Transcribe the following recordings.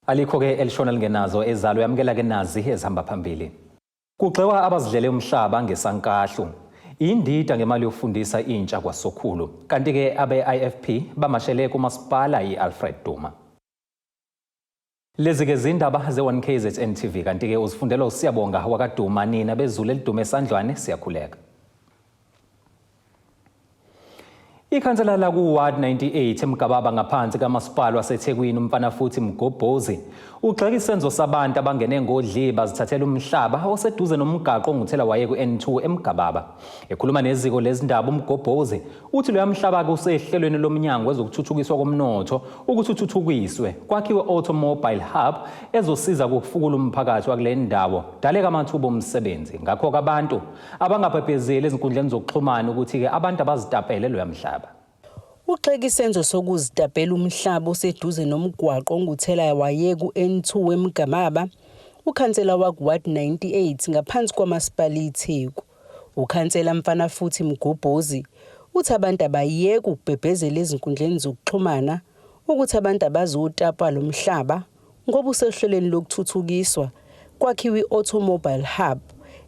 Alikho-ke elishona lingenazo ezalo, yamukela-ke nazi ezihamba phambili. Kugxekwa abazidlele umhlaba ngesankahlu. Indida ngemali yokufundisa intsha kwaSokhulu. Kanti-ke abe-IFP bamashele kumasipala i-Alfred Duma. Lezi-ke zindaba ze-1KZN TV, kanti-ke uzifundelwa uSiyabonga wakaDuma. Nina bezulu elidume esandlwane, siyakhuleka. Ikhansela laku-Ward 98 eMgababa ngaphansi kaMasipala waseThekwini uMfanafuthi Mgobhozi ugxeka isenzo sabantu abangene ngodli bazithathela umhlaba oseduze nomgaqo onguthela waye ku-N2 eMgababa. Ekhuluma neziko lezindaba uMgobhozi uthi loya mhlaba-ke usehlelweni lomnyango wezokuthuthukiswa komnotho ukuthi uthuthukiswe kwakhiwe automobile hub ezosiza kufukula umphakathi wakule ndawo daleka amathuba omsebenzi. Ngakho-ke abantu abangabhebhezeli ezinkundleni zokuxhumana ukuthi-ke abantu abazitapele loya mhlaba. Ugxeka isenzo sokuzitapela umhlaba oseduze nomgwaqo onguthela waye ku-N2 eMgababa, ukhansela waku-Ward 98 ngaphansi kwaMasipala iTheku. Ukhansela Mfanafuthi Mgobhozi uthi abantu abayeke ukubhebhezela ezinkundleni zokuxhumana ukuthi abantu abazotapa lo mhlaba ngoba usehlelweni lokuthuthukiswa kwakhiwe i-automobile hub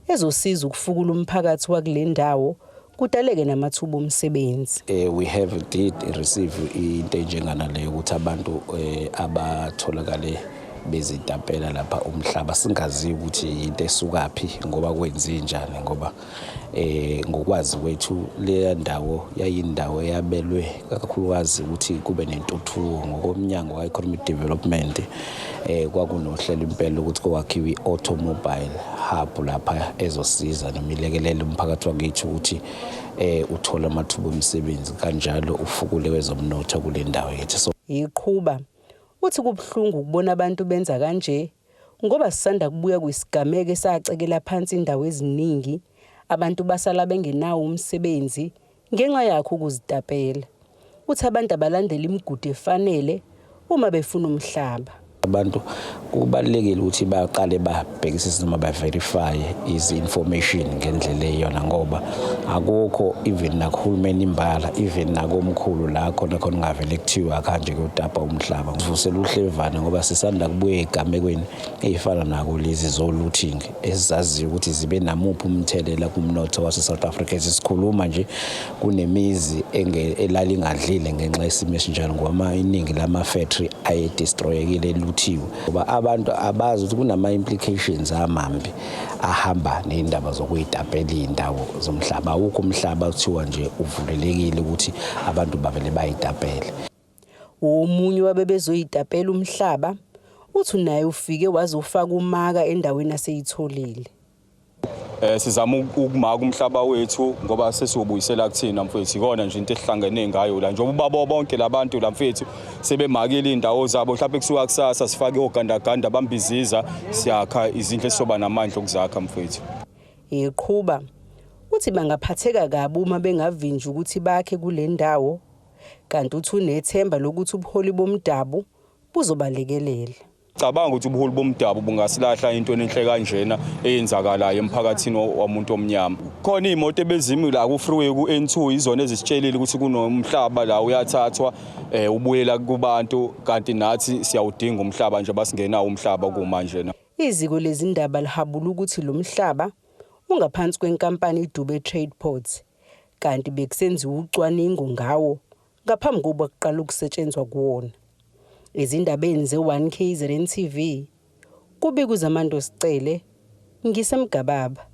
ezosiza ukufukula umphakathi wakule ndawo kudaleke namathuba omsebenzi. We have did receive into enjenganaleyo ukuthi abantu abatholakale bezitapela lapha umhlaba, singazi ukuthi into esukaphi ngoba kwenze njani, ngoba ngokwazi kwethu leya ndawo yayindawo eyabelwe kakhulukazi ukuthi kube nentuthuko ngokomnyango ka-economic development. Kwakunohlelo impela ukuthi kwakhiwe i-automobile hub lapha ezosiza noma ilekelele umphakathi wakithi ukuthi uthole amathuba omsebenzi, kanjalo ufukule kwezomnotho kule ndawo yethu. So Iqhuba uthi kubuhlungu ukubona abantu benza kanje ngoba sisanda kubuya kwisigameko esacekela phansi indawo eziningi, abantu basala bengenawo umsebenzi ngenxa yakho ukuzitapela. Uthi abantu abalandela imigudu efanele uma befuna umhlaba. Abantu kubalulekile ukuthi baqale babhekisise noma ba-verify izi-information ngendlela eyiyona, ngoba akukho even nakuhulumeni imbala, even nakomkhulu la khona khona ungavele kuthiwa kanje kuyotapa umhlaba. Ngivusela uhlevane ngoba sisanda kubuya egamekweni ey'fana nako lezi zo-looting esizaziyo ukuthi zibe namuphi umthelela kumnotho wase-South Africa. Esikhuluma nje kunemizi elalingadlile ngenxa yesimo esinjalo, ngoba iningi lama-factory ayedestroyekile, eluthiwe, ngoba abantu abazi ukuthi kunama-implications amambi ahamba ney'ndaba zokuyitapela iy'ndawo zomhlaba. Awukho umhlaba kuthiwa nje uvulelekile ukuthi abantu bavele bayitapele. Omunye wabebezoyitapela umhlaba uthi naye ufike wazofaka umaka endaweni aseyitholile. Sizama ukumaka umhlaba wethu ngoba sesiwubuyisela kuthina mfethu. Ikona nje into esihlangene ngayo la, njengoba ubabo bonke labantu la mfethu sebemakile indawo zabo. Mhlawumbe kusuka kusasa sifake ogandaganda bambiziza, siyakha izindlu esizoba namandla okuzakha mfethu. Eqhuba uthi bangaphatheka kabi uma bengavinjwa ukuthi bakhe kule ndawo, kanti uthi unethemba lokuthi ubuholi bomdabu buzobalekelela. Cabanga ukuthi ubuholi bomdabu bungasilahla into enhle kanjena eyenzakalayo emphakathini wamuntu omnyama. Khona iy'moto ebezimi la ku-freeway ku-N2, izona ezisitshelile ukuthi kunomhlaba la uyathathwa ubuyela kubantu, kanti nathi siyawudinga umhlaba nje basingenawo umhlaba kumanje na. Iziko lezindaba lihabula ukuthi lo mhlaba ungaphansi kwenkampani iDube Trade Ports, kanti bekusenziwa ucwaningo ngawo ngaphambi kokuba kuqala ukusetshenzwa kuwona. Ezindabeni ze-1 KZN TV, kubika uZamando Sicele, ngiseMgababa.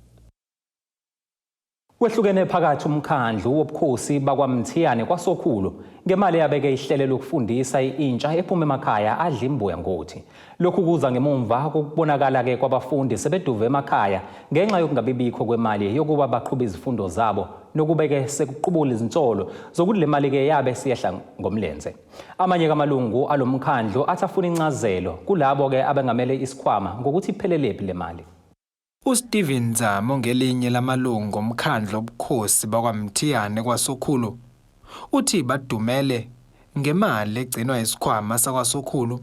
Wehlukene phakathi umkhandlu wobukhosi bakwaMthiyane kwaSokhulu ngemali eyabeke ihlelo lokufundisa intsha ephuma emakhaya adla imbuya ngothi. Lokhu kuza ngemumva kokubonakala-ke kwabafundi sebeduve emakhaya ngenxa yokungabibikho kwemali yokuba baqhube izifundo zabo, nokubeke sekuqubula izinsolo zokuthi le mali-ke yabe siyehla ngomlenze. Amanye kamalungu alomkhandlu athi afuna incazelo kulabo-ke abengamele isikhwama ngokuthi iphelelephi le mali. USteven Nzamo ngelinye lamalungu omkhandlu obukhosi bakwaMthiyane kwaSokhulu uthi badumele ngemali egcinwa isikhwama sakwaSokhulu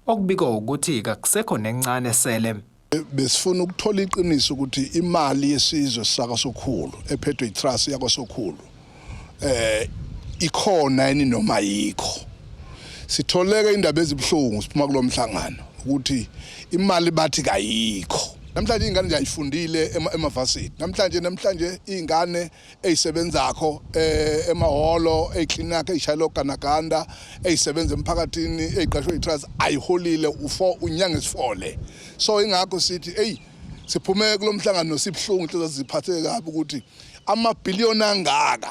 okubikwa ukuthi kakusekho nencane esele. Besifuna ukuthola iqiniso ukuthi imali yesizwe sakwaSokhulu ephethwe itrust yakwaSokhulu ikhona yini noma ayikho. Sitholeke indaba ezibuhlungu siphuma kulomhlangano ukuthi imali bathi kayikho. Namhlanje ingane nje ayifundile emavasithi. Namhlanje ingane eyisebenzakho emahholo, eyiklinikhi, eyishayela oganaganda, eyisebenza emphakathini, eyiqashwe i-trust ayiholile u4 unyanga esifole. So ingakho sithi hey, siphume kulomhlangano sibhlungu, inhliziyo ziphatheke kabi ukuthi amabhiliyoni angaka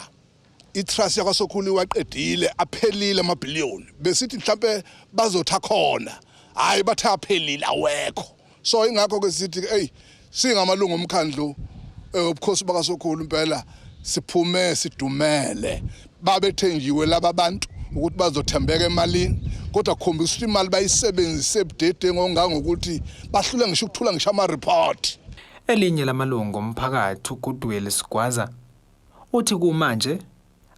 i-trust yakwaSokhulu iwaqedile, aphelile amabhiliyoni. Besithi mhlambe bazotha khona, hayi bathe aphelile, awekho. So ingakho ke sithi hey, singamalungu omkhandlu obukhosi bakaSokhulu impela siphume sidumele. Babethenjiwe laba bantu ukuthi bazothembeka emalini, kodwa kukhombisa ukuthi imali bayisebenzise ebudedengu ongangokuthi bahlule ngisho ukuthula ngisho ama-report. Elinye lamalungu omphakathi, uGoodwill Sigwaza, uthi kumanje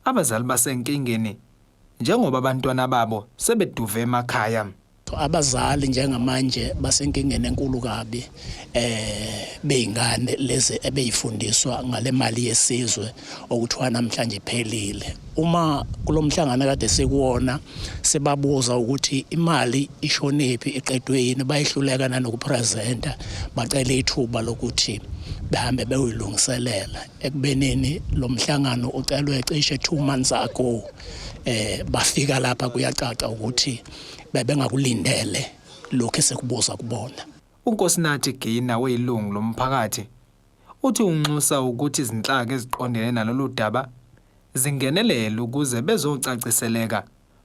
abazali basenkingeni njengoba abantwana babo sebeduve emakhaya. Abazali njengamanje basenkingeni enkulu kabi beyingane lezi ebeyifundiswa ngale mali yesizwe okuthiwa namhlanje iphelile. Uma kulomhlangano kade sikuwona sibabuza ukuthi imali ishonephi, iqedwe yini, bayihluleka nanokupresenta, bacela ithuba lokuthi behambe beyoyilungiselela. Ekubeneni lo mhlangano ucelwe cishe 2 months ago, bafika lapha kuyacaca ukuthi bebengakulindele lokho esekubuza kubona. UNkosinathi Gina oyilungu lomphakathi uthi unxusa ukuthi izinhlaka eziqondene nalolu daba zingenelele ukuze bezocaciseleka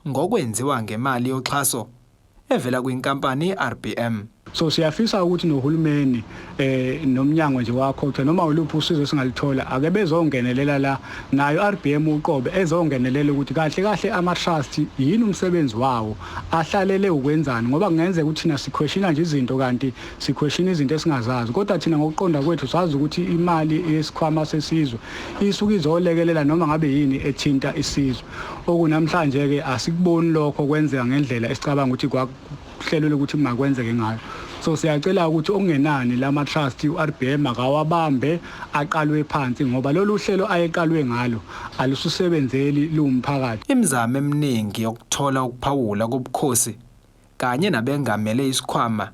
ngokwenziwa ngemali yoxhaso evela kwinkampani iRBM. So siyafisa ukuthi nohulumeni nomnyango nje wakho uthi noma uluphi usizo esingalithola ake bezongenelela la, nayo RBM uqobe ezongenelela ukuthi kahle kahle ama trust yini umsebenzi wawo, ahlalele ukwenzani, ngoba kungenzeka ukuthi thina siquestiona nje izinto kanti siquestiona izinto esingazazi, kodwa thina ngokuqonda kwethu sazi ukuthi imali yesikhwama sesizwe isuke izolekelela noma ngabe yini ethinta isizwe. Okunamhlanje ke asikuboni lokho kwenzeka ngendlela esicabanga ukuthi kwakuhlelwe ukuthi makwenzeke ngayo. So siyacela ukuthi okungenani lama trust uRBM akawabambe aqalwe phansi, ngoba lolu hlelo ayeqalwe ngalo alususebenzeli lumphakathi. Imizamo eminingi yokuthola ukuphawula kobukhosi kanye nabengamele isikhwama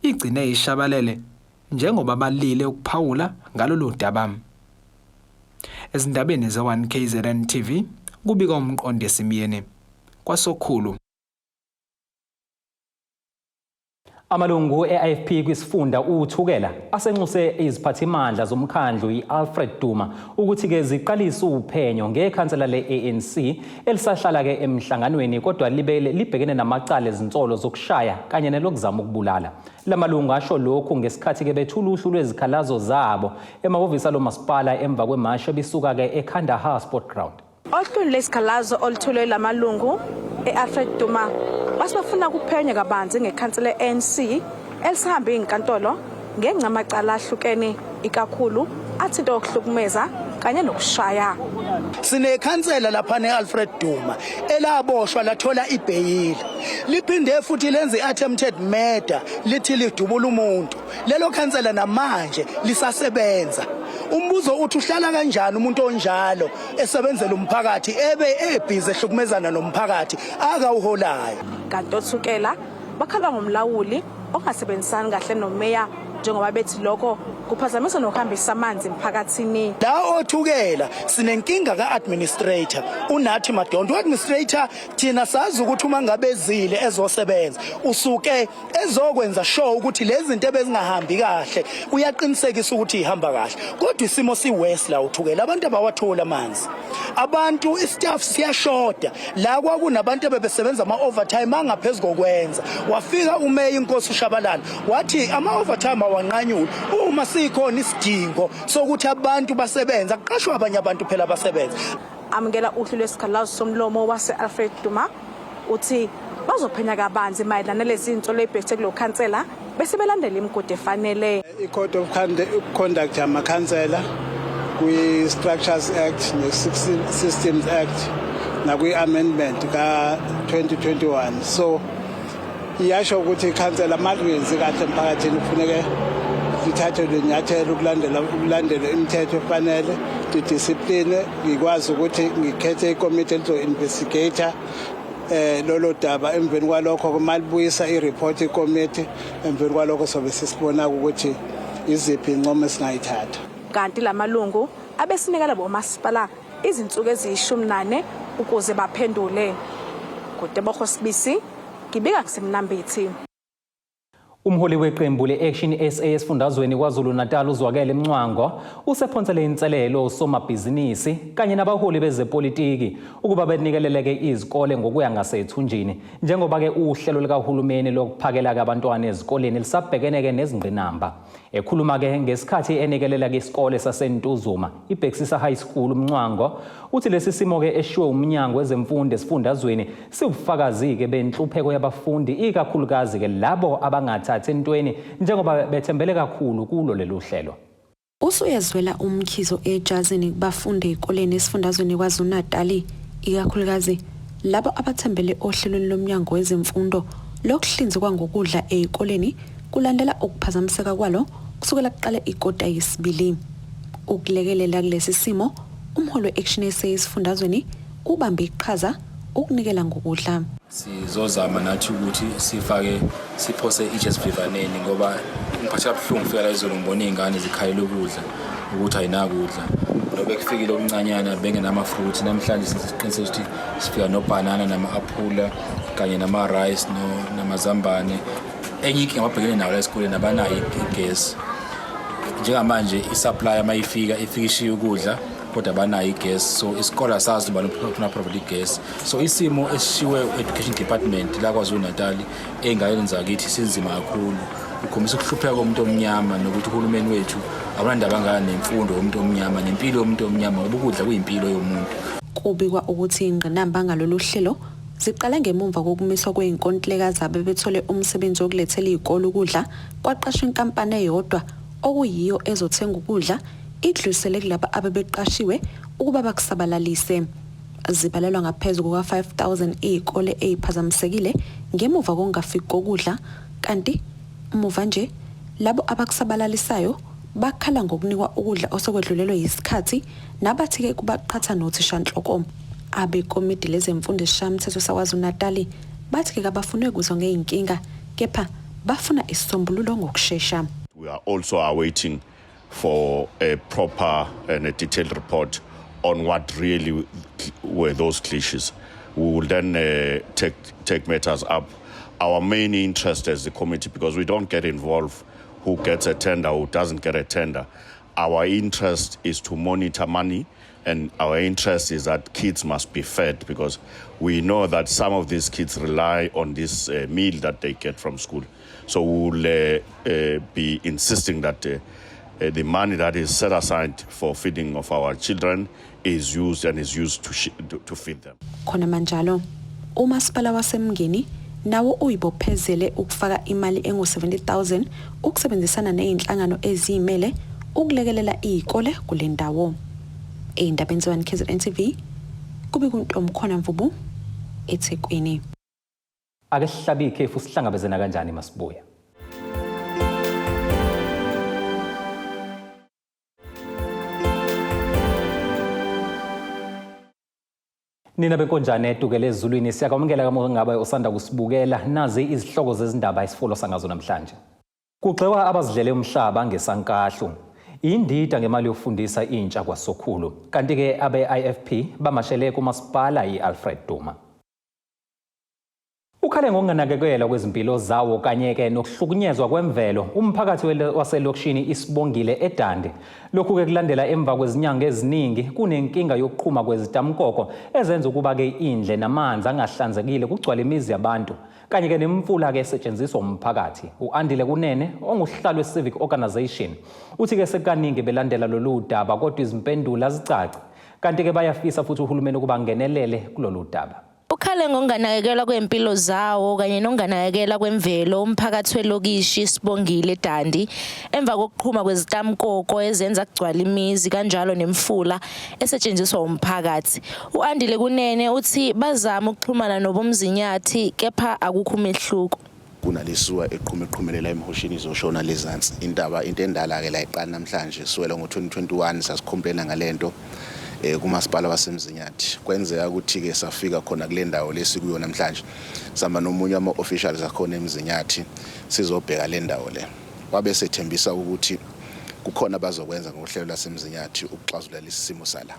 igcine ishabalele njengoba balile ukuphawula ngalolu daba. Ezindabeni ze-1 KZN TV kubika uMqondisi Myeni kwaSokhulu. Amalungu e-IFP kwisifunda uThukela asenxuse iziphathimandla zomkhandlu i-Alfred Duma ukuthi-ke ziqalise uphenyo ngekhansela le-ANC elisahlala-ke emhlanganweni kodwa libhekene namacala ezinsolo zokushaya kanye nelokuzama ukubulala. La malungu asho lokhu ngesikhathi-ke bethula uhlu lwezikhalazo zabo emahhovisi alo masipala emva kwemashi ebisuka-ke eKandahar Sport Ground. Ohlwini lesikhalazo oluthulwe lamalungu e-Alfred Duma base bafuna kuphenywe kabanzi ngekhansela le-ANC elisahambe inkantolo ngenxa amacala ahlukene, ikakhulu athinta ukuhlukumeza kanye nokushaya. Sinekhansela lapha ne-Alfred Duma elaboshwa lathola ibheyili, liphinde futhi lenze i-attempted murder, lithi lidubula umuntu. Lelo khansela namanje lisasebenza. Umbuzo uthi uhlala kanjani umuntu onjalo esebenzela umphakathi ebe ebhizi ehlukumezana nomphakathi akawuholayo? Kanti oThukela bakhala ngomlawuli ongasebenzisani kahle nomeya, njengoba bethi lokho kuphazamisa nokuhambisa amanzi emphakathini. La oThukela sinenkinga ka-administrator uNathi Madondo. U-administrator thina sazi ukuthi uma ngabe ezile ezosebenza usuke ezokwenza sure ukuthi lezi zinto ebezingahambi kahle uyaqinisekisa ukuthi ihamba kahle, kodwa isimo si-worse la uThukela. Abantu abawatholi amanzi, abantu istaff siyashoda la, kwakunabantu abebesebenza ama-overtime angaphezu kokwenza. Wafika umeya inkosi uShabalala wathi ama-overtime awanqanyulwe uma sikhona isidingo sokuthi abantu basebenze, akuqashwe abanye abantu phela basebenze. Amukela uhlu lwesikhalazo somlomo wase-Alfred Duma uthi bazophenya kabanzi mayelana nalezi zinsolo ebhekise kulo khansela bese belandela imigudu efanele. I-Code of Conduct yamakhansela kwi-Structures Act ne-Systems Act nakwi-amendment ka-2021, so iyasho ukuthi ikhansela malingenzi kahle emphakathini kufuneke lithathelwe inyathelo ukulandela imithetho efanele, lidiscipline. Ngikwazi ukuthi ngikhethe ikomiti elizo-investigate. Lolo daba, emveni kwalokho kumalibuyisa i-report ikomiti, emveni kwalokho sobe sisibona ukuthi iziphi incomo esingayithatha. Kanti lamalungu abesinikela bomasipala izinsuku eziyi-14 ukuze baphendule. Kutebogo Sibisi, ngibika kusemnambithi. Umholi weqembu le-Action SA esifundazweni KwaZulu-Natal uZwakele Mncwango usephonsele inselelo osomabhizinisi kanye nabaholi bezepolitiki ukuba benikeleleke izikole ngokuya ngasethunjini, njengoba-ke uhlelo likahulumeni lokuphakela-ke abantwana ezikoleni lisabhekene-ke nezingqinamba. Ekhuluma-ke ngesikhathi enikelela-ke isikole saseNtuzuma, iBhekisisa High School, uMncwango uthi lesi simo-ke eshiwe umnyango wezemfundo esifundazweni siwubufakazi-ke benhlupheko yabafundi, ikakhulukazi-ke labo abangathathi entweni, njengoba bethembele kakhulu kulo lelu hlelo. Usuyezwela umkhizo ejazini kubafundi ey'koleni esifundazweni KwaZulu-Natali, ikakhulukazi labo abathembele ohlelweni lomnyango wezemfundo lokuhlinzekwa ngokudla ey'koleni kulandela ukuphazamiseka kwalo kusukela kuqale ikota yesibili. Ukulekelela kulesi simo, umholi we-Action SA esifundazweni ubambe iqhaza ukunikela ngokudla. Sizozama nathi ukuthi sifake siphose itshe esivivaneni, ngoba ngiphatheka buhlungu kufika la izolo ngibona iy'ngane zikhalela ukudla, ukuthi ayinakudla, nobe kufikile okuncanyana bengenama-fruit. Namhlanje siqiniseka ukuthi sifika nobhanana nama-aphula kanye nama-rice namazambane. Enye inkinga ababhekene nayo la esikoleni, abanayo igesi njengamanje. I-supply uma ifika, ifika ishiye ukudla, kodwa abanayo igesi, so isikole asazi ubani ufuna provide igesi. So isimo esishiwe education department la KwaZulu Natal ey'nganeni zakithi sinzima kakhulu, kukhombisa ukuhlupheka komuntu omnyama nokuthi uhulumeni wethu awunandaba ngana nemfundo yomuntu omnyama nempilo yomuntu omnyama, ngoba ukudla kuyimpilo yomuntu. Kubikwa ukuthi ingqinamba ngalolu hlelo ziqale ngemumva kokumiswa kwey'nkontileka zabo bethole umsebenzi wokulethela iy'kole ukudla, kwaqashwa inkampani eyodwa okuyiyo ezothenga ukudla idlulisele kulaba abebeqashiwe ukuba bakusabalalise. Zibalelwa ngaphezu kuka-5000 iy'kole ey'phazamisekile ngemuva kokungafiki kokudla, kanti muva nje labo abakusabalalisayo bakhala ngokunikwa ukudla osekwedlulelwe yisikhathi, nabathi-ke kubaqhatha nothishanhloko. Abekomidi lezemfundo esishayamthetho saKwaZulu-Natali bathi-ke kabafunwe kuzwa ngey'nkinga, kepha bafuna isisombululo ngokushesha. We are also awaiting for a proper and a detailed report on what really were those glitches. We will then take matters up. Our main interest as the committee, because we don't get involved who gets a tender, who doesn't get a tender, our interest is to monitor money, and our interest is that kids must be fed, because we know that some of these kids rely on this meal that they get from school. So we will be insisting that the money that is set aside for feeding of our children is used and is used to feed them. Khona manjalo, umasipala waseMngeni nawo uyibophezele ukufaka imali engu-70,000 ukusebenzisana ney'nhlangano eziyimele ukulekelela iy'kole kule ndawo. Ey'ndabeni ze-1 KZN TV, kube kuNtomkhona Mvubu, eThekwini. Ake sihlabe ikhefu, sihlangabezena kanjani masibuya. Nina benkonjane etukele ezulwini, siyakwamukela kama ngabe usanda kusibukela. Nazi izihloko zezindaba esifolo sangazo namhlanje. Kugxekwa abazidlele umhlaba ngesankahlu. Indida ngemali yokufundisa intsha kwaSokhulu. Kanti-ke abe-IFP bamashele kumasipala i-Alfred Duma. Ukhale ngokunganakekelwa kwezimpilo zawo kanye-ke nokuhlukunyezwa kwemvelo umphakathi waselokishini Isibongile eDundee. Lokhu-ke kulandela emva kwezinyanga eziningi kunenkinga yokuqhuma kwezitamkoko ezenza ukuba-ke indle namanzi angahlanzekile kugcwale imizi yabantu kanye-ke nemfula-ke esetshenziswa umphakathi. U-Andile Kunene ongusihlalo we-Civic Organisation uthi-ke sekukaningi belandela lolu daba, kodwa izimpendulo azicaci. Kanti-ke bayafisa futhi uhulumeni ukuba angenelele kulolu daba. Ukhale ngokunganakekelwa kwempilo zawo kanye nokunganakekelwa kwemvelo umphakathi welokishi Isibongile eDundee emva kokuqhuma kwezitamkoko ezenza kugcwala imizi kanjalo nemifula esetshenziswa umphakathi. U-Andile Kunene uthi bazama ukuxhumana nobomzinyathi, kepha akukho umehluko. Kunalesuwa eqhuma eqhumelela emhosheni izoshona lezansi intaba, into endala-ke la iqala namhlanje, kusukela ngo-2021 sasicomplaina ngale nto. eh kumasipala waseMzinyathi. Kwenzeka ukuthi ke safika khona kule ndawo lesikuyona namhlanje. Sihamba nomunye wama officials akhona eMzinyathi sizobheka le ndawo le. Wabe sethembisa ukuthi kukhona abazokwenza ngohlelo laseMzinyathi ukuxazulula lesi simo sala.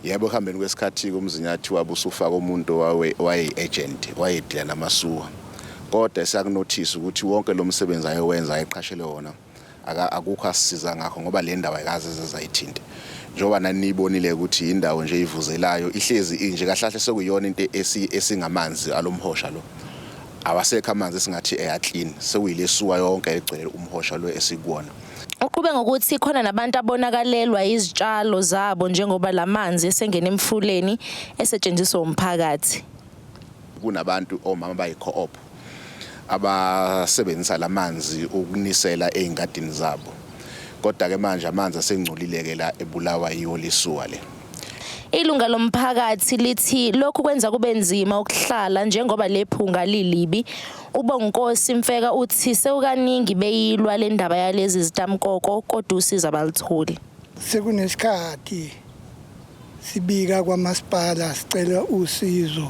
Yebo, ekuhambeni kwesikhathi uMzinyathi wabe usufaka umuntu owayeyi-agent, wayedila namasuwa. Kodwa esakunothisa ukuthi wonke lo msebenzi ayewenza ayeqashelwe wona akukho asisiza ngakho ngoba le ndawo ayikaze zezayithinte. Njengoba nani niyibonile ukuthi indawo nje ivuzelayo ihlezi inje kahle kahle sekuyiyona into esingamanzi alomhosha lo. Awasekho amanzi esingathi eya-clean, sekuyilesuwa yonke egcwele umhosha lo esikuwona. Uqhube ngokuthi khona nabantu abonakalelwa izitshalo zabo njengoba la manzi esengena emfuleni esetshenziswa umphakathi. Kunabantu omama bayi-co-op abasebenzisa lamanzi ukunisela ezingadini zabo. Kodwa ke manje amanzi asengcolile-ke la ebulawa yiwo lesuwa le. Ilunga lomphakathi lithi lokhu kwenza kube nzima ukuhlala njengoba lephunga lilibi. UBonginkosi Mfeka uthi sekukaningi beyilwa le ndaba yalezi zitamkoko kodwa usizo abalutholi. Sekunesikhathi sibika kwamasipala sicela usizo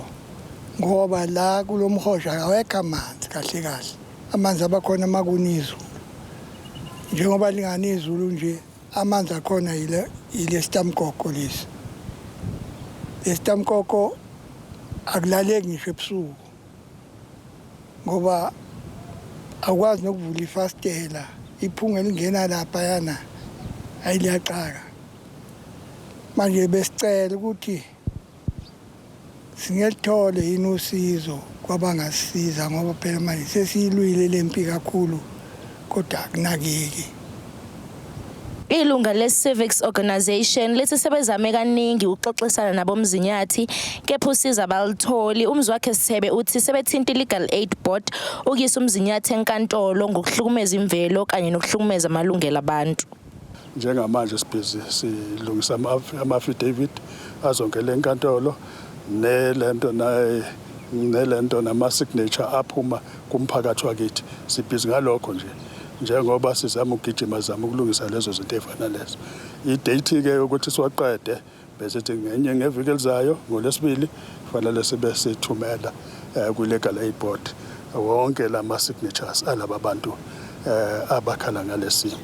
ngoba la kulomhosha awekho amanzi kahle kahle. Amanzi abakhona makuna izulu. Njengoba lingani izulu nje amanzi akhona yile yile sitamkoko lesi. Lesitamkoko akulaleki ngisho ebusuku ngoba awukwazi nokuvula ifastela iphunga elingena lapha yana ayiliyaqaka. Manje besicela ukuthi singelithole yini usizo kwabangasisiza ngoba phela manje sesiyilwile lempi kakhulu kodwa akunakeki. Ilunga le-Civics Organisation lithi sebezame kaningi ukuxoxisana nabomzinyathi kepha usizo abalutholi. Umzwakhe Sithebe uthi sebethinta i-Legal Aid Board ukuyisa umzinyathi enkantolo ngokuhlukumeza imvelo kanye nokuhlukumeza amalungelo abantu. Njengamanje sibhizi silungisa ama-affidavit azongena enkantolo nelento nelento nama-signature aphuma kumphakathi wakithi. Sibhizi ngalokho nje njengoba sizama ukugijima sizama ukulungisa lezo zinto ey'fana lezo. I-date-ke yokuthi siwaqede besithi ngenye ngeviki elizayo ngolwesibili kufanele sibe sithumela kwi-Legal Aid Board wonke lama-signatures alaba bantu abakhala ngalesimo.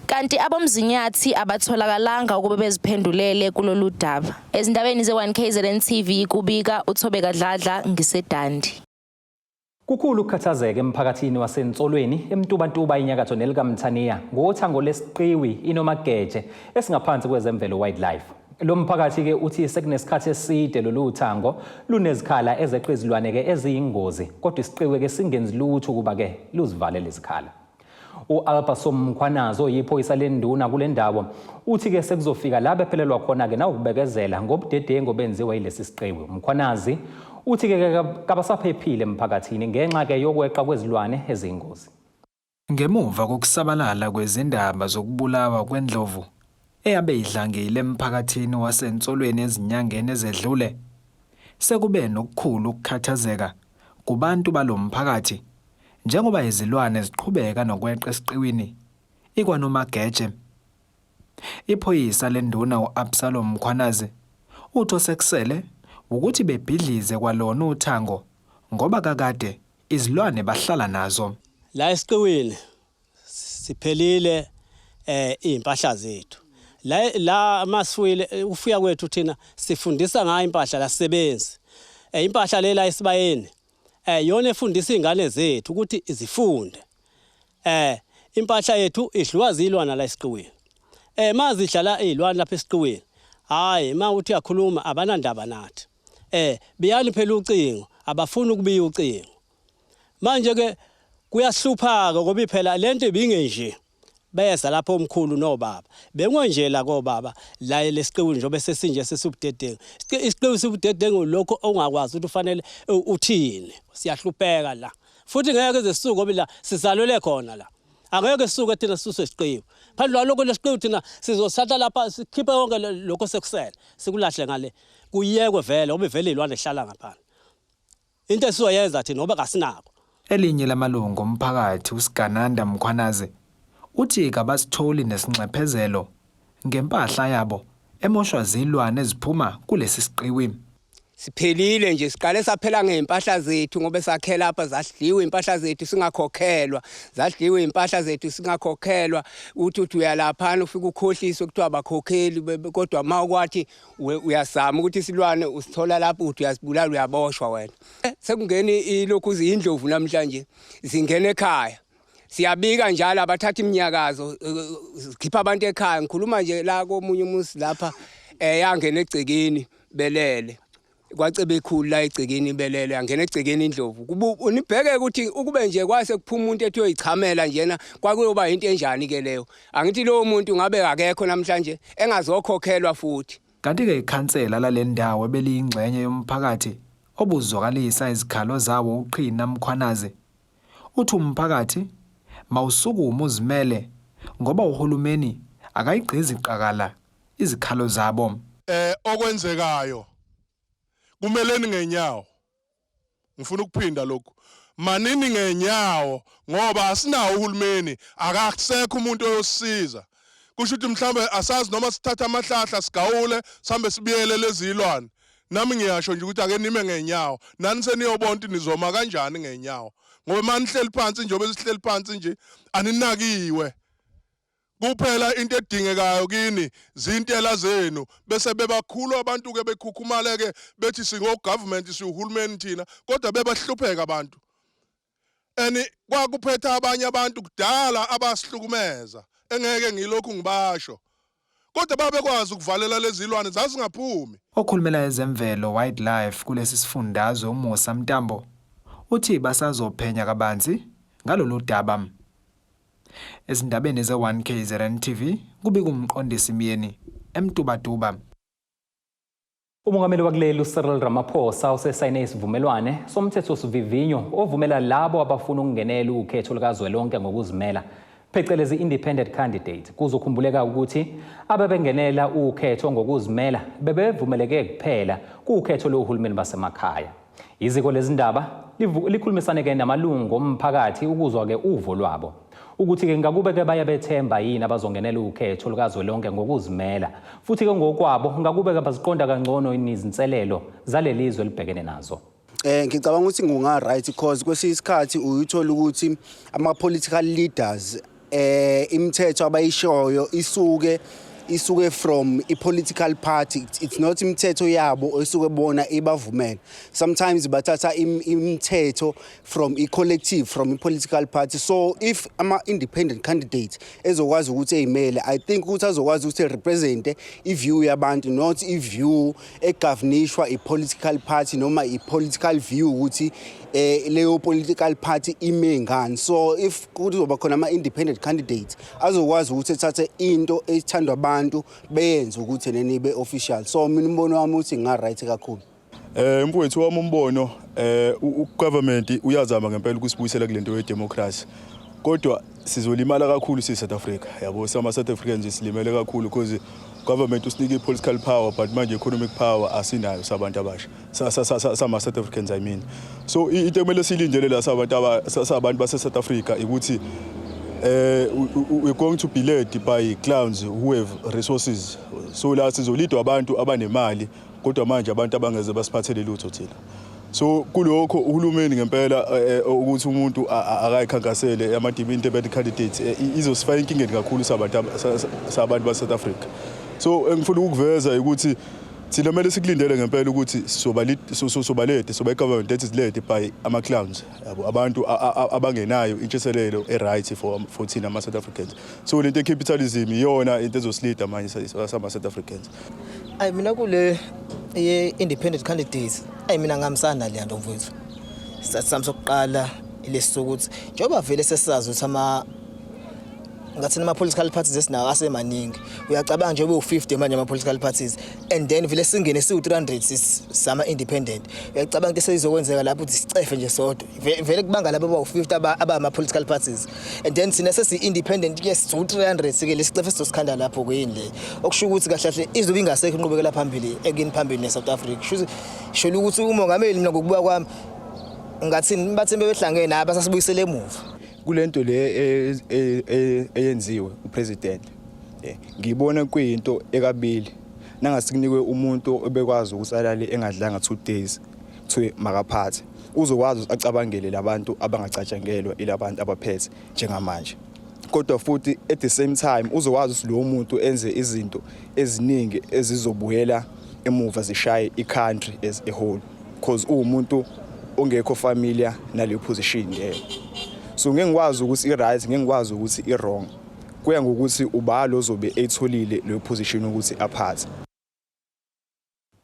Kanti abomzinyathi abatholakalanga ukuba beziphendulele kulolu daba. Ezindabeni ze-1 KZN TV kubika uThobeka Dladla ngiseDandi. Kukhulu ukukhathazeka emphakathini waseNtsolweni eMtubatuba inyakatho nelikaMthaniya ngothango lesiqiwi iNomageje esingaphansi kwezemvelo wildlife. Lo mphakathi-ke uthi sekunesikhathi eside lolu thango lunezikhala ezeqa izilwane-ke eziyingozi kodwa isiqiwi-ke singenzi lutho ukuba-ke luzivale lezikhala. U-Alberson Mkhwanazi oyiphoyisa lenduna kule ndawo uthi-ke sekuzofika la bephelelwa khona-ke nawukubekezela ngobudedengu obenziwa yilesi siqiwi. Mkhwanazi uthi-ke kabasaphephile emphakathini ngenxa-ke yokweqa kwezilwane eziyingozi. Ngemuva kokusabalala kwezindaba zokubulawa kwendlovu eyabe idlangile emphakathini waseNtsolweni ezinyangeni ezedlule, sekube nokukhulu ukukhathazeka kubantu balo mphakathi njengoba izilwane ziqhubeka nokweqa esiqiwini iKwaNomageje. Iphoyisa lenduna u-Absalom Mkhwanazi uthi osekusele wukuthi bebhidlize kwalona uthango ngoba kakade izilwane bahlala nazo. La esiqiwini siphelile izimpahla zethu. La la masifuyile ufuya kwethu thina sifundisa ngayo impahla la sisebenzi. Impahla lela esibayeni yona efundisa izingane zethu ukuthi zifunde. Impahla yethu idliwa zilwana la esiqiwini. Mazidlala izilwane lapha esiqiwini. Hayi ma uthi uyakhuluma abanandaba nathi. Biyani phela ucingo, abafuni ukubiya ucingo. Manje ke kuyahlupha ke ngoba phela lento ibingenje. Beza lapho omkhulu nobaba. Bengonje la kobaba la lesiqiwi njengoba sesinje sesibudedengu. Isiqiwi sibudedengu lokho ongakwazi ukuthi ufanele uthini. Siyahlupheka la. Futhi ngeke ize sisuke ngoba la sizalwele khona la. Angeke sisuke thina sisuswe isiqiwi. Phandle kwalokho lesiqiwi thina sizosatha lapha sikhiphe konke lokho sekusele sikulahle ngale. Kuyekwe vele ngoba vele izilwane ehlala ngaphandle. Into esizoyenza thina ngoba kasinako. Elinye lamalungu omphakathi uSigananda Mkhwanazi uthi kabasitholi nesinxephezelo ngempahla yabo emoshwa zilwane eziphuma kulesi siqiwi. Siphelile nje, siqale saphela ngey'mpahla zethu ngoba sakhe lapha zadliwa iy'mpahla zethu singakhokhelwa, zadliwa iy'mpahla zethu singakhokhelwa. Uthi uyalaphana ufike ukhohliswe kuthiwa abakhokheli, kodwa uma ukwathi uyazama ukuthi isilwane usithola lapho uthi uyasibulala uyaboshwa wena. Sekungena ilokhu ziyindlovu namhlanje zingena ekhaya. Siyabika njalo abathatha iminyakazo zikhipha abantu ekhaya. Ngikhuluma nje la komunye umuzi lapha yangena egcekeni belele. Kwacebe ekhulu la egcekeni belele yangena egcekeni indlovu. Unibheke ukuthi ukube nje kwase kuphuma umuntu ethi uyichamela njena kwakuyoba into enjani ke leyo. Angithi lowo muntu ngabe akekho namhlanje engazokhokhelwa futhi. Kanti-ke ikhansela lale ndawo ebeliyingxenye yomphakathi obuzwakalisa izikhalo zawo uQhina Mkhwanazi uthi umphakathi mawusukume uzimele ngoba uhulumeni akayigqizi qakala izikhalo zabo. Okwenzekayo kumeleni ngenyawo. Ngifuna ukuphinda lokhu. Manini ngenyawo ngoba asinawo uhulumeni, akasekho umuntu oyosiza. Kusho ukuthi mhlambe asazi noma sithatha amahlahla sigawule sihambe sibiyele lezilwane. Nami ngiyasho nje ukuthi ake nime ngenyawo. Nani seniyobona ukuthi nizoma kanjani ngenyawo. Ngoba manihleli phansi nje obesihleli phansi nje aninakiwe. Kuphela into edingekayo kini zintela zenu bese bebakhulu abantu ke bekhukhumale ke bethi singo government siuhulumeni thina kodwa bebahlupheka abantu. Eni kwakuphetha abanye abantu kudala abasihlukumeza engeke ngilokhu ngibasho. Kodwa babekwazi ukuvalela lezi zilwane zazingaphumi. Okhulumela ezemvelo wildlife kulesi sifundazwe uMusa Mntambo uthi basazophenya kabanzi ngalolu daba. Ezindabeni ze-1KZN TV kubika umqondisi Myeni eMtubatuba. Umongameli wakuleli uCyril Ramaphosa usesayine isivumelwane somthethosivivinyo ovumela labo abafuna ukungenela ukhetho lukazwelonke ngokuzimela phecelezi independent candidate. Kuzokhumbuleka ukuthi abebengenela ukhetho ngokuzimela bebevumeleke kuphela kukhetho lohulumeni basemakhaya. Iziko lezindaba likhulumisane-ke namalungu omphakathi ukuzwa-ke uvo lwabo ukuthi-ke ngakube-ke bayabethemba yini abazongenela ukhetho lukazwelonke ngokuzimela, futhi-ke ngokwabo ngakube-ke baziqonda kangcono yini izinselelo zaleli zwe libhekene nazo. Ngicabanga ukuthi kunga right because kwesinye isikhathi uyuthola ukuthi ama political leaders imithetho abayishoyo isuke from i-political party, it's not imithetho yabo esuke bona ibavumela. Sometimes bathatha imithetho from i-collective, from i-political party. So if ama-independent candidate ezokwazi ukuthi eyimele, I think ukuthi azokwazi ukuthi represente i-view yabantu, not i-view egovernishwa i-political party noma i-political view ukuthi leyo political party ime ngani. So if kuzoba khona ama-independent candidates azokwazi ukuthi ethathe into ethandwa abantu beyenze ukuthi neni ibe official. So mina umbono wami uthi nga-right kakhulu. Mfowethu wami, umbono ugovernment uyazama ngempela ukusibuyisela kulento ye-democracy. Kodwa sizolimala kakhulu si South Africa. Yabo, sama South Africans silimele kakhulu because government usinike i-political power, but manje economic power asinayo sabantu abasha. Sama South Africans, I mean. So into ekumele silindele la sabantu base South Africa ukuthi we're going to be led by clowns who have resources. So la sizolidwa abantu abanemali, kodwa manje abantu abangeze basiphathele lutho thina. So kulokho uhulumeni ngempela ukuthi umuntu akayikhankasele ama independent candidates izosifaka inkingeni kakhulu sabantu ba South Africa. So engifuna ukuveza ukuthi thina kumele sikulindele ngempela ukuthi soba led, soba government that is led by ama clowns, yabo, abantu abangenayo intshiselelo e right for thina ama South Africans. So lento capitalism iyona into ezosilida manje sama South Africans. Ayi, mina kule ye independent candidates, ayi, mina ngihambisana le nto mfowethu. Isizathu sami sokuqala ilesi sokuthi njengoba vele sesisazi ukuthi ama ngathina ama-political parties esinawo asemaningi, uyacabanga nje ube u-50 manje ama-political parties, and then vele singene siwu-300 sama-independent, uyacabanga into eseyizokwenzeka lapho ukuthi sicefe nje sodwa. Vele kubanga labo abawu-50 abama-political parties, and then thina sesi-independent ke siwu-300 ke, lesicefe sizosikhanda lapho kuyini le, okusho ukuthi kahle kahle izobe ingasekho inqubekela phambili ekuyini phambili ne-South Africa. Kusho ukuthi sholo ukuthi umongameli, mina ngokubuka kwami ngathini, bathi bebehlangene nabo basasibuyisele emuva. Kulento le eyenziwe upresident, ngiyibona kuyinto ekabili. Nangase kunikwe umuntu obekwazi ukuthi alale engadlanga 2 days, kuthiwe makaphathe, uzokwazi ukuthi acabangele labantu abangacatshangelwa ilabantu abaphethe njengamanje. Kodwa futhi at the same time uzokwazi ukuthi lowo muntu enze izinto eziningi ezizobuyela emuva zishaye i-country as a whole, because uwumuntu ongekho familiar naleyo position leyo. So ngeke ngikwazi ukuthi i-right, ngeke ngikwazi ukuthi i-wrong, kuya ngokuthi ubalo ozobe eyitholile leyo position ukuthi aphathe.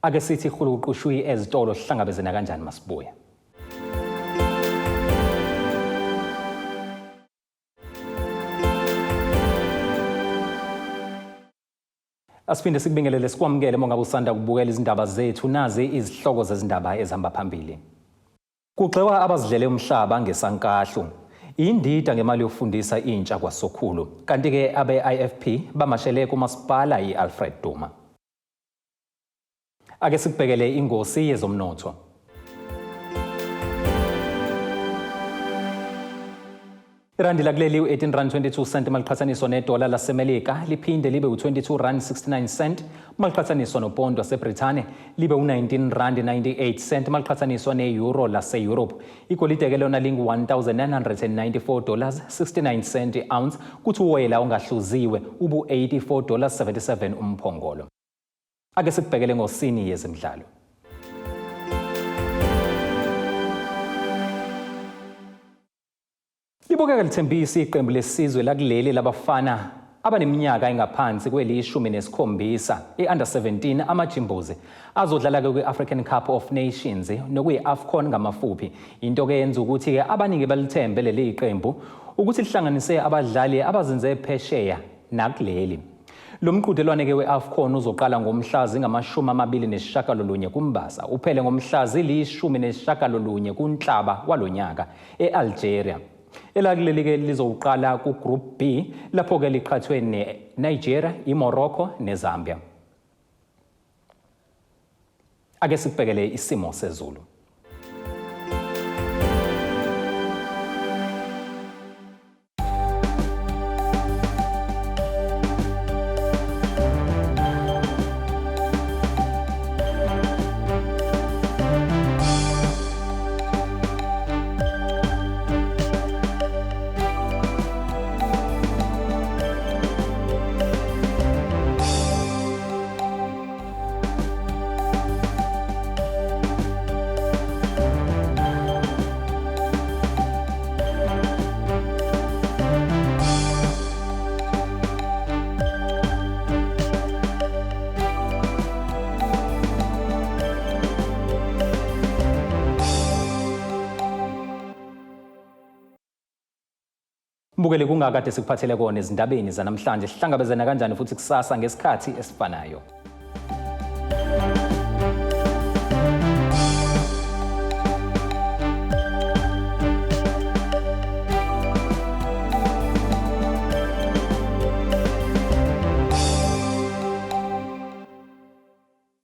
Ake sithi hulukuqushuyi ezitolo, sihlangabezena kanjani masibuya? Asiphinde sikubingelele, sikwamukele uma ngabe usanda kubukela izindaba zethu. Nazi izihloko zezindaba ezihamba phambili. Kugxekwa abazidlele umhlaba ngesankahlu. Indida ngemali yokufundisa intsha kwaSokhulu. Kanti-ke abe-IFP bamashele kumasipala i-Alfred Duma. Ake sikubhekele ingosi yezomnotho. Irandi lakuleli u-18 rand 22 cent maliqhathaniswa nedola laseMelika, liphinde libe u-22 rand 69 cent maliqhathaniswa nopondo waseBrithani, libe u-19 rand 98 cent maliqhathaniswa ne-euro lase-Europe. Igolide-ke lona lingu-1994 dollars 69 cent i-ounce, kuthi uwoyela ongahluziwe ubu-84 dollars 77 umphongolo. Ake sikubhekele ngosini yezemidlalo. Libukeka lithembisa iqembu lesizwe lakuleli labafana abaneminyaka engaphansi kweli-17, i-under 17, Amajimbozi azodlala-ke kwi-African Cup of Nations, nokuyi-AFCON ngamafuphi. Into-ke yenza ukuthi-ke abaningi balithembe leli qembu ukuthi lihlanganise abadlali abazinze phesheya nakuleli. Lo mqhudelwane-ke we-AFCON uzoqala ngomhla zingama-29 kuMbasa, uphele ngomhla zili-19 kuNhlaba walonyaka e-Algeria. Elakuleli-ke lizowuqala ku-Group B, lapho-ke liqhathwe ne-Nigeria, i-Morocco neZambia. Ake sikubhekele isimo sezulu. Mbukeli, kungakade sikuphathele kona ezindabeni zanamhlanje. Sihlangabezana kanjani futhi kusasa ngesikhathi esifanayo.